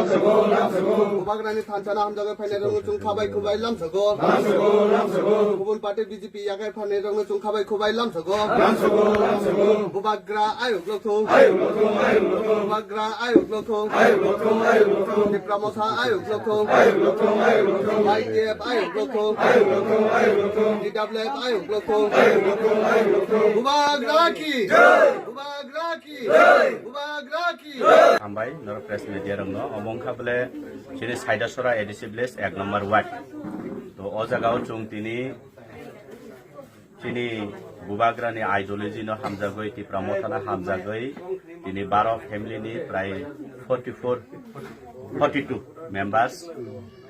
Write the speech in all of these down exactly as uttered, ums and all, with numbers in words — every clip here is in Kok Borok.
Bubagrani thansa no hamjagwi phainairokno chwng khabai khubai lamsogo. Kubun party B J P yagai phainairokno chwng khabai khubai lamsogo. Bubagra ayuk lokthung. Bubagra ayuk lokthung. Tipra Motha ayuk lokthung. Y T F ayuk lokthung. T W F ayuk lokthung. Bubagra ki. Bubagra ki. Bubagra ki. Hambai norok press media rokno. Omo wngkha bole chini Saidasora A D C village ek number ward. To o jaga o chwng tini chini Bubagrani ideology no hamjagwi, Tipra Motha no hamjagwi, tini baro family ni prai forty four, forty two members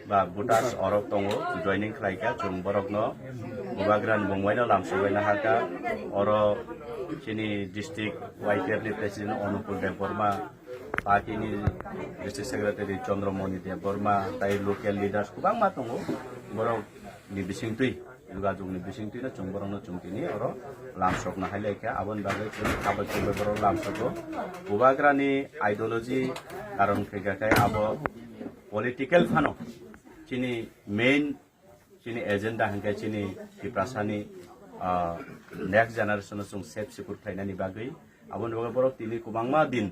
ba voters oro tongo, joining khlai kha, chwng borok no Bubagrani mung bai no lamsogwi nahakha. Oro chini district Y T F ni president Onukul Debbarma, party ni district secretary Chandramoni Debbarma, tai local leaders kwbangma tongo, borok ni bisingtwi, jogajog ni bisingtwi no chwng borok no chwng tini oro lamsok no hai lai kha. Aboni bagwi chwng abo chwng bai borok lamsogo. Bubagrani ideology karon khe kha khe abo political phano chini main chini agenda hwnkhe chini Tiprasani, ah, next generation no chwng safe secure khlainani bagwi. Aboni bagwi borok tini kwbangma din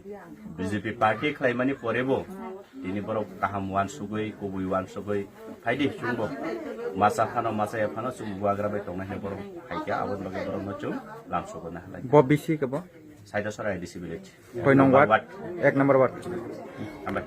B J P party khlaimani porebo tini borok kaham uansugwi, kubui uansugwi phaidi chwngbo masa phano, masa ya phano chwng Bubagra bai tongnai hwnwi borok phaikha. Aboni bagwi borokno chwng lamsogo na halai. Bo bisi khe bo? Saidasora A D C village. Koi nong ward? Ward. Ek number ward. Hambai.